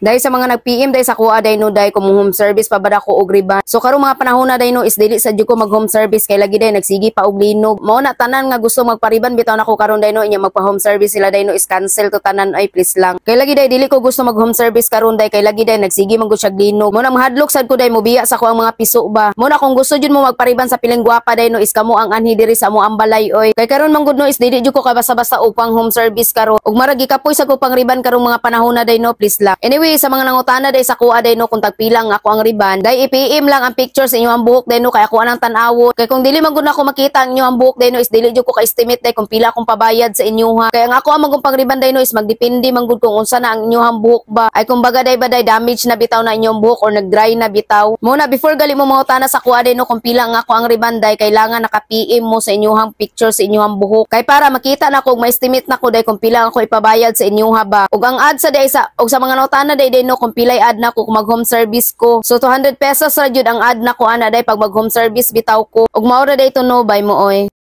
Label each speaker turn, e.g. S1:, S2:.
S1: Dahil sa mga nag-PM dahil sa kuha day no day kung home service pa ba ko og riban. So karong mga panahon na day no is dili sa jud ko mag home service kay lagi day nagsigi pa og linog. Mao na tanan nga gusto magpariban bitaw nako karon day no, inya magpa home service sila day no, is cancel to tanan ay, please lang. Kay lagi day dili ko gusto mag home service karon day kay lagi day nagsigi man gud siya linog. Mao na mahadlok sad ko day mobiya sa ko ang mga piso ba. Mao na kung gusto jud mo magpariban sa piling gwapa day no is kamo ang anhi diri sa amo ang balay oy. Kay karon man gud no is dili jud ko kay basta-basta upang home service karon. Ug marag gikapoy sa ko pang riban karong mga panahon na day no, please lang. Anyway, sa mga nangutana day sa kuha day no kung tagpila ang ako ang riban, day i-PM lang ang picture sa inyong buhok day no kay ako anang tan-awon. Kay kung dili man gud nako makita ang inyong buhok day no is dili jud ko ka-estimate day kung pila akong pabayad sa inyo ha. Kaya ang ako ang magong pangriban day no is magdepende man gud kung unsa na ang inyong buhok ba. Ay kumbaga day ba day damage na bitaw na inyong buhok or nag-dry na bitaw. Mao na before gali mo mangutana sa kuha day no kung pila ang ako ang riban day, kailangan naka-PM mo sa inyong picture sa inyong buhok. Kay para makita na ko, ma-estimate na ko day kung pila ang ako ipabayad sa inyo ha ba. Ug ang add sa day sa ug sa mga nangutana day day no kung pilay add na ko kung mag home service ko. So ₱200 ra jud ang add na ko ana day pag mag home service bitaw ko. Ug mao ra day to no, bye mo oy.